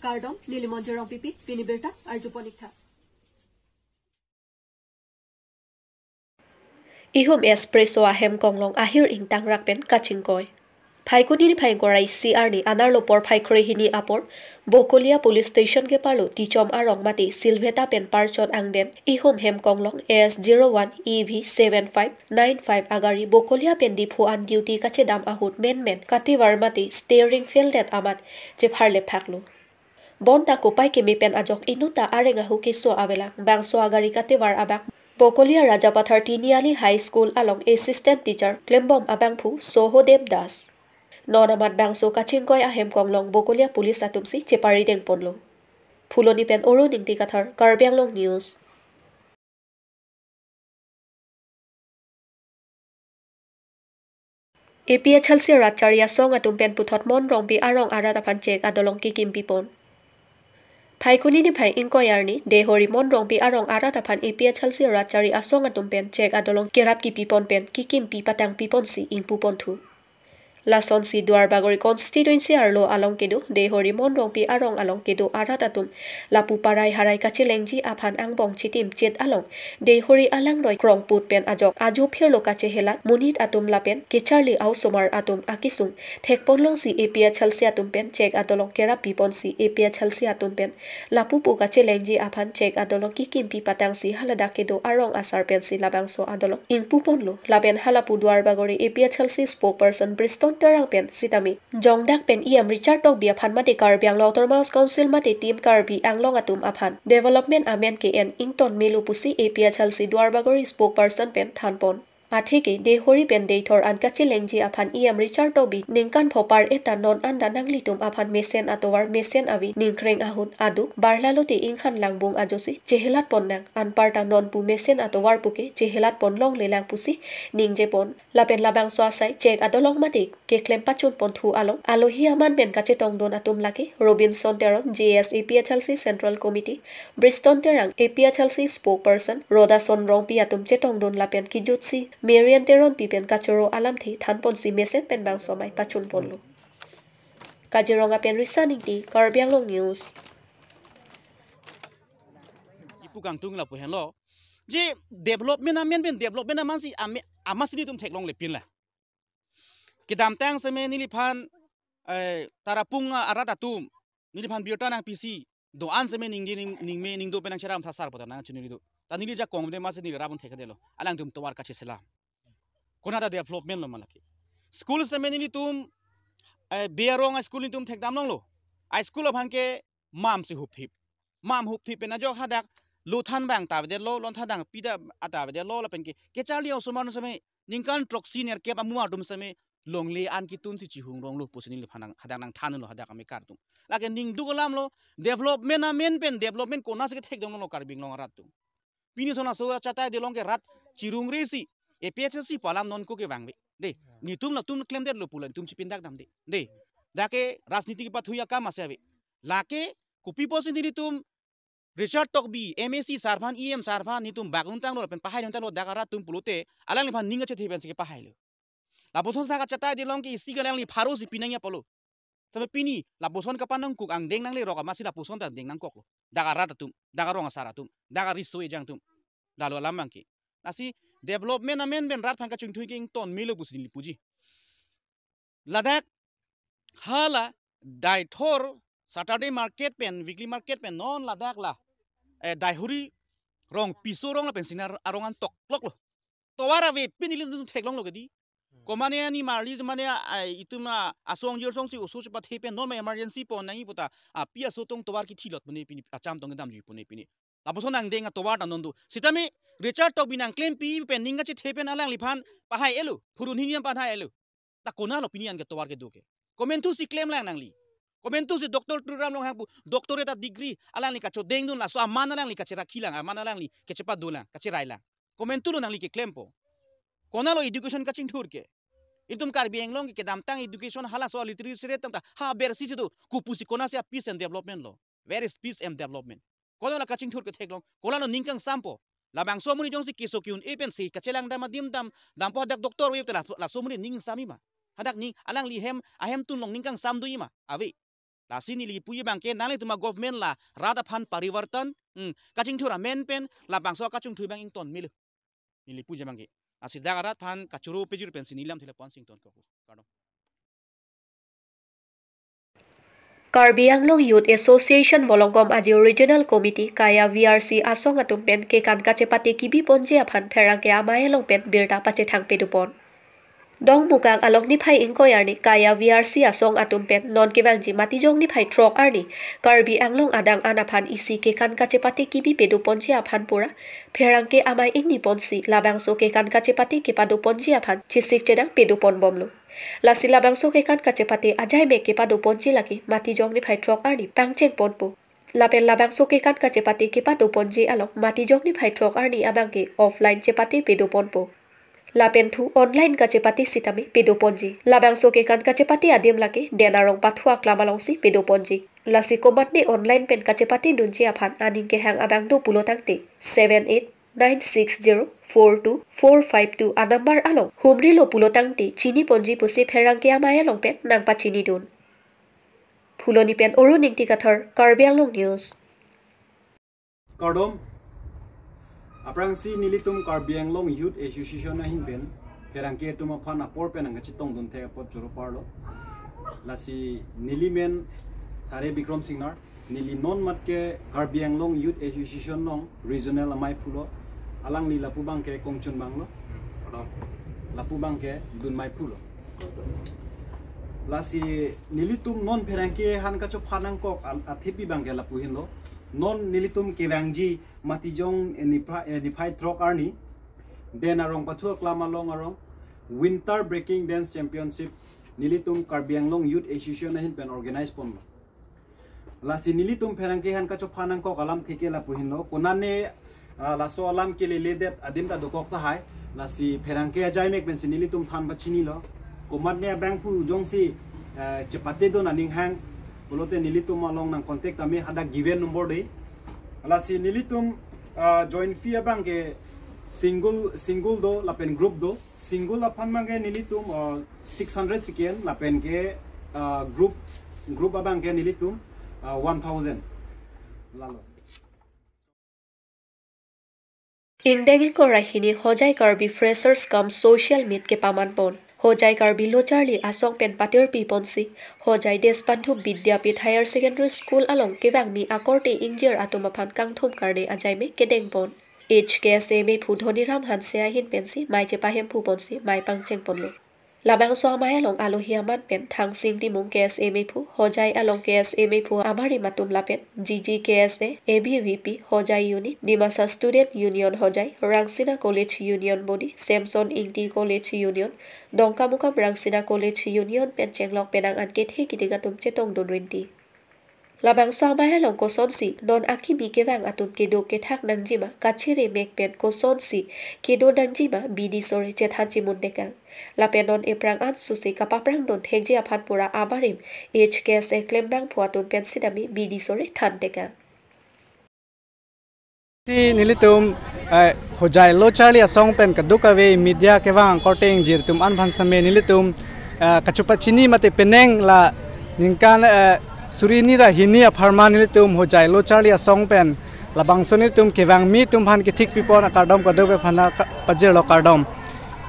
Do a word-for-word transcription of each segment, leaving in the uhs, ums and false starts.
Kardom, neli Monjir Rongpipi, pini birta arjuponik tha. Ihum Espresso ahem konglong ahir ingtangrak pen kachingkoi. Phaikuni niphai ingkoi ra isi arni anerlo porphai kre hini apor, Bokolia Police Station keparlo Tichom arong mate Silveta pen parchot angden, ihum hem konglong A S zero one E V seven five nine five agari Bokolia pen Diphu an duty kachedam ahut menmen katevar mate steering fail det amat chepharlep phaklo. Bonta kopai keme pen ajok inutta areng ahu keso avelang. Bangso agari katevar abang Bokolia Rajapathar Tiniali High School along assistant teacher klembom abangphu Sohodev Das. Non amat bangso kachingkoi ahem konglong Bokolia Police atumsi cheparideng ponlo. Phuloni pen Arun Ingti Kathar, Karbi Anglong News. A P H L C rat chari asong atum pen puthot Mon Rongpi arong arat aphan chek adolong kikim pipon. Phaikuni niphai ingkoi arni, Dehori Mon Rongpi arong arat aphan A P H L C rat chari asong atum pen chek adolong kerap kipipon pen kikimpi patangpiponsi ingpupon thu. Lasonsi Duarbagori constituency arlo along kedo, Dehori Mon Rongpi arong along kedo arat atum lapu parai harai kachelengji aphan angbong chitim chit along Dehori alangroi krongput pen ajok ajo phirlo kachehelat monit atum lapen kecharli a-osomar atum akisung thekponlongsi A P H L C atum pen chek adolong kerap piponsi A P H L C atum pen lapu pu kachelengji aphan chek adolong kikimpi patangsi haladak kedo arong asar pensi labangso adolong ingpuponlo. Lapen halapu Duarbagori A P H L C spokesperson Briston Terang pen sitame jongdak pen E M Richard Tokbi aphan mate Karbi Anglong Autonomous Council mate Team Karbi Anglong atum aphan development amen ke-en ington melo pusi A P H L C Duarbagori spokesperson pen thanpon. Atheke Dehori pen Deithor an kachelengji aphan E M Richard Tokbi ningkan pho par-et ta non anta nanglitum aphan mesen atovar mesen ave ningkreng ahut aduk barlalote inghan langbung ajosi chehelat ponnang, anparta nonpu mesen atovar puke chehelat ponlonglelang pusi ningjepon. Lapen labangso asai chek adolong mate keklem pachun ponthu along alohi aman pen kachetongdun atum lake Robinson Teron, J S A P H L C Central Committee, Briston Terang, A P H L C spokesperson, Rodason Rongpi atum chetongdun lapen kijutsi Marian Teronpi pen kachoro alamthe thanponsi mesen pen bangso amei pachunponlo. Kaziranga pen Risa Ingti, Karbi Anglong News. Ipu kangtung lapu henlo. Je development amen pen development amansi ame-, amansi nelitum theklonglepin la. Kedamtang seme neliphan, eh, Tarapung arat atum neliphan birta nangpisi do-an seme ningdi ning, ningme ningdo pen nangcheram thasar pota nangchinili do. Ta neli jakong de masi neli rabon thekdetlo. Alangtum tovar kacheselam. Konata development lo ma lake. School seme nelitum, eh, Berong a-school nelitum thekdamlonglo. A-school aphan ke mamsi hupthip. Mam hupthip pen ajok hadak lothan bang ta avedetlo, lothan dang pida ata avedetlo lapen ke kecharli a-osomar seme ningkan throksi nerkep amu atum seme longle an kitunsi chihung ronglo pusi neliphan nang, hadak nangthanlo hadak amekar atum. Lake ningduk alamlo, development amen pen development konatsi kethekdamlo Karbi Anglong arat atum. Pini ason laso achatai adolong ke rat chirungresi A P H L C pu alam non ko kevang ave. De, nelitum latum klemdetlo pu la nelitum chipindak damde. De, dak ke rajniti kepathu akam ase ave. Lake kopi pusi nelitum Richard Tokbi, M A C sar aphan, E M sar aphan, nelitum bak-un tanglo lapen pahai-un tanglo dak arat atum pulote, alangliphan ning kachethe pensi kepahailo. Lapuson dak achatai adolong ke isi ke alangli pharo si pinangji apotlo. Seme pini, lapuson kapanongkok angdeng nanglerok amatsi lapuson ta deng nangkoklo. Dak arat atum, dak arong asar atum, dak ariso ejang atum. Lalo alam abangke. Lasi development amen pen rat aphan kachingthui ke ington melo pusi neli puji. Ladak hala Deithor Saturday market pen, weekly market pen non ladak la, eh, Dehori rong piso rong lapen Singnar arong an tokloklo. Tovar avepin nelitum theklonglo kedi. Komane ani marli mane, ah, itum, ah, asong jir songsi oso chepathe pen non ma emergency pon nangji puta, ah, pi aso tong tovar kithilot pune pini, acham tong kedamji pune pini. Lapuson angdeng atovar ta non do. Sitame Richard Tokbi nangklempi pen ning kachethe pen alangliphan pahai-elo. Phurun hini an pahai-elo. Ta konatlo pini an ke tovar kedo ke. Komantusi klemlang nangli. Komantusi Doctor Tuliram Ronghang pu doctorate a-degree alangli kachodengdun laso aman alangli kacherakhilang, aman alangli kachepadolang, kacherailang. Komantulo nangli keklempo. Konatlo education kachingthur ke. Itum Karbi Anglong ke kedamtang education halaso literacy rate tangta habersi si do. Kopusi konatsi a-peace and development lo. Where is peace and development? Konatlo kachingthur ketheklong. Konatlo ning kangsampo. Labangso amonit jongsi keso ke-un-e pensi kachelang dam adim dam, dampo hadak doctor ave te la, laso amonit ning samji ma. Hadak ning alangli hem, ahemtun along ning kangsam doji ma. Ave. Lasi neli puji abangke nanglitum a-government la rat aphan parivartan, hmm, kachingthur amen pen labangso kachingthur abang ington melo. Neli puji abangke. Lasi dak arat aphan kachoro pejir pensi neli lamthe lapu-an si ingtonkok. Kardom. Karbi Anglong Youth Association Volongkom Aji Regional Committee kaya V R C asong atum pen kekan kachepate kebi ponji aphan pherangke amei along pen birta pachethang pedupon. Dongmukak along niphai ingkoi arni kaya V R C asong atum pen non kevangji Matijong niphai throk arni Karbi Anglong adang an aphan isi kekan kachepate kebi peduponji aphan pura pherangke amei ingniponsi labangso kekan kachepate kepaduponji aphan chesik chedang peduponbomlo. Lasi labangso kekan kachepate ajaimek kepaduponji lake Matijong niphai throk arni pangchengponpo. Lapen labangso kekan kachepate kepaduponji along Matijong niphai throk arni abangke offline chepate peduponpo. Lapen thu online kachepate sitame peduponji. Labangso kekan kachepate adim lake Den Arong Pathu Aklam alongsi peduponji. Lasi komatne online pen kachepatedunji aphan aning kehang abang do pulotangte seven eight nine six zero four two four five two a-number along humrilo pulotangte chiniponji pusi pherangke amei along pen nangpachinidun. Phuloni pen Arun Ingti Kathar, Karbi Anglong News. Kardom. Aphrangsi nelitum Karbi Anglong Youth Association ahin pen pherangke atum aphan apor pen nangkachetongdun thek apot choro parlo. Lasi neli men Thare Bikram Singnar, neli non mat ke Karbi Anglong Youth Association along regional amei phulo. Alangli lapu abangke kongchun banglo. Lapu abangke dunmei phulo. Lasi nelitum non pherangke aphan kachopha nangkok al-, athepi abangke lapu henlo. Non nelitum kevangji Matijong, eh, niphai, eh, niphai throk arni Den Arong Pathu Aklam along arong Winter Breaking Dance Championship nelitum Karbi Anglong Youth Association ahin pen organize ponlo. Lasi nelitum pherangke aphan kachopha nangkok alamthe ke lapu henlo. Konane, ah, laso alam keleledet adim ta dokok tahai. Lasi pherangke ajaimek pensi nelitum than pachinilo. Komatne abangphu jongsi, eh, chepatedun aning hang pulote nelitum along nang contact tame, hadak given number dei. Lasi nelitum, ah, join fee abangke single, single do lapen group do. Single aphan abangke nelitum, ah, six hundred siken lapen ke, ah, group, group abangke nelitum, ah, one thousand. Lalo. Ingdeng ingkoi ra hini Hojai Karbi Freshers cum Social Meet kepamanpon. Hojai Karbi Locharli Asong pen patirpiponsi Hojai Deshbandhu Vidyapith Higher Secondary School along kevangmi akorte ingjir atum aphan kangthum karne ajaimek kedengpon. H K S A meiphu Dhoniram Hanse ahin pensi mei chepahemphuponsi mei pangchengponlo. Labangso amei along alohi aman pen Thangsing Timung K S A meiphu, Hojai along K S A meiphu abarim atum lapen G G K S A, A B V P, Hojai Unit, Dimasa Student Union Hojai, Rangsina College Union Body, Samson Ingti College Union, Dongkamukam Rangsina College Union pen chenglok penang an kethe keding atum chetongdun rinti. Labangso amei along kosonsi non akimi kevang atum kedo kethak nangjima, kachere mek pen kosonsi kedo nangjima bidi sore chethan chimun tekang. Lapen non ephrang ansosi kapaprangdun thekji aphan pura abarim H K S A klembangphu atum pen sitame bidi sore than tekang. Si nelitum, eh, Hojai Locharli Asong pen kadokave media kevang akorte ingjir atum an aphan sitame nelitum, eh, kachupachini mate penang la ningkan, eh, suri hini ra hini apharman nelitum Hojai Locharli Asong pen labangso nelitum kevangmi atum aphan kethik pipon akardom kadokave aphan ka-, pajirlo kardom.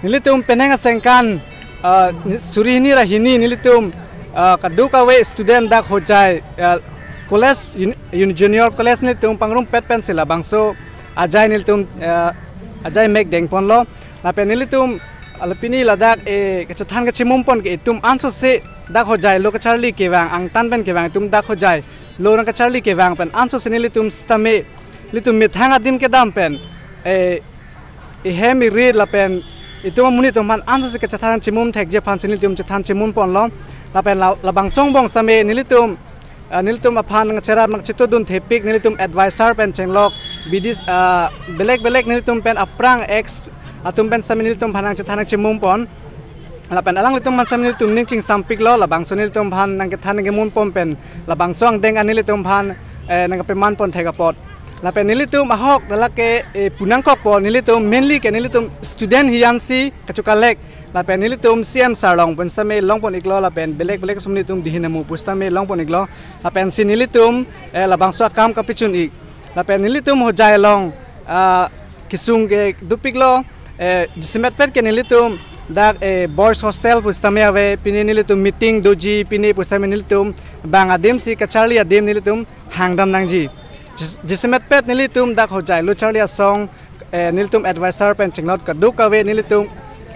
Nelitum penang asengkan, ah, ni-, suri hini ra hini nelitum, ah, kadokave student dak Hojai, ah, college, un-, un-, junior college nelitum pangrumpet pensi labangso ajai nelitum, ah, ajaimek dengponlo. Lapen nelitum, ah, la pini ladak, eh, kachethan kachimumpon ke itum ansose dak Hojai lo kacharli kevang, angtan pen kevang itum dak Hojai lo nangkacharli kevang pen ansose nelitum sitame, nelitum methang adim kedam pen, eh, ihem irit lapen itum amonit atum aphan ansose kachethan chimum thekji aphansi nelitum chethan chimunponlo. Lapen la-, labangso angbong sitame nelitum, ah, nelitum aphan nangcherap nangchetudun thepik nelitum advisor pen chenglok bidi, ah, belek belek nelitum pen aphrang ex atum pen sitame nelitum aphan nangchethan nangchimumpon. Lapen alanglitum aphan sitame nelitum ning chingsampiklo, labangso nelitum aphan nangkethan nangkemunpon pen labangso angdeng an nelitum aphan, eh, nangkepemanpon thek apot. Lapen nelitum ahok dak ke eh, punangkokpo, nelitum mainly ke nelitum student hiyansi kachokalek. Lapen nelitum C M sir along pen sitame longpon iklo, lapen belek belek atum nelitum dihin amu pusitame longpon iklo. Lapen si nelitum eh, labangso akam kapachun ik. Lapen nelitum Hojai along ah, kesung ke dopiklo, eh, jasemetpet ke nelitum dak eh, boys hostel pusitame ave, pini nelitum meeting doji, pini pusitame nelitum bang adim si kacharli adim nelitum hangdam nangji. Jis- jasemetpet nelitum dak Hojai lo charli asong eh, nelitum advisor pen chenglok kadokave nelitum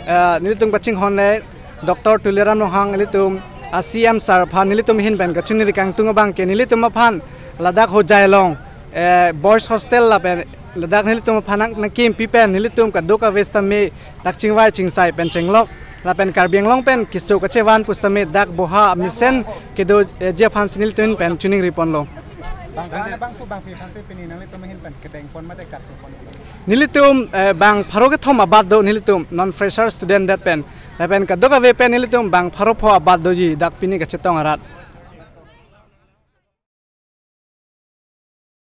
eh, nelitum kachinghon le Doctor Tuliram Ronghang nelitum a C M sir aphan nelitum ahin pen kachiningri kangtung abang ke nelitum aphan ladak Hojai along eh, boys hostel lapen ladak nelitum aphan nang nangkimpi pen nelitum kadokave sitame dak chingvai chingsai pen chenglok lapen Karbi Anglong pen keso kachevan pusitame dak boha mesen kedo eh, ji aphan si nelitum pen chiningri ponlo. Bang bang bang pu bang pi bang se pini nanglitum ahin pen kedeng pon mate kapso pon. Nelitum eh, bang pharo kethom abat do nelitum non fresher student det pen. Lapen kadokave pen nelitum bang pharo pho abat doji dak pini kachetong arat.